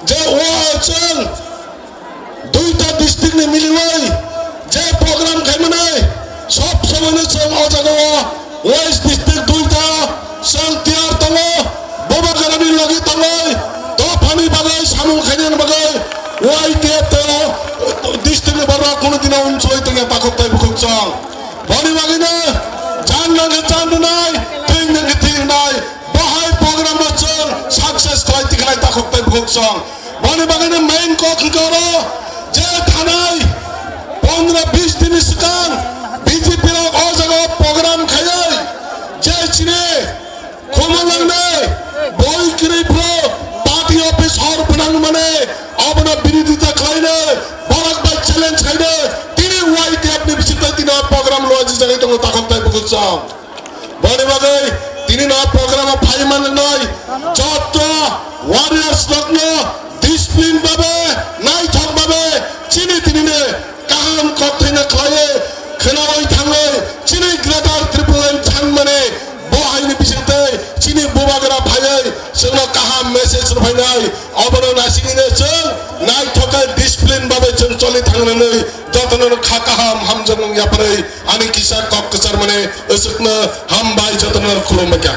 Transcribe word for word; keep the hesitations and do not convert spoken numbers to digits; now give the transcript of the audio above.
Je o chwng duita district ni miliwi je program khaimani, sob somoino chwng o jaga o West district duita chwng tiyar tongo, Bubagrani logi tongwi dophani bagwi samung khainani bagwi Y T F tei district ni borok kunu dino unsoi tongya takhuk tei bukhuk chwng. Boni bagwino jan nangkhe jan rwnai, thwng nangkhe thwng rwnai, bo hai program no chwng success khlai tikhlai takhuk tei bukhuk chwng. Boni bagwino main kok hwnkhe oro je thanai pondro bis din ni swkang B J P rok o jaga o program khaiwi je chini Khumulwng ni boi kwrwi phuru party office hor phwnang mani, abono birodita khlaino, borok bai challenge khaino, tini Y T F ni bisingtwi tini o program lua jijagwi tongo takhuk tei bukhuk chwng. Boni bagwi tini no program o phai manjaknai joto warriors rokno discipline babe, naithok babe chini tini ni kaham kokthaino khlaiwi khwnawi thangwi chini Greater Tipraland thangmani bo haini bisingtwi chini Bubagra phaiwi chwngno kaham message rwphainai, obono naisingwino chwng naithokhe discipline babe chwng choli thangnani jotono kha kaham hamjakmung yapharwi ani kisa kok kwcharmani aswkno hambai jotono khulumbaikha.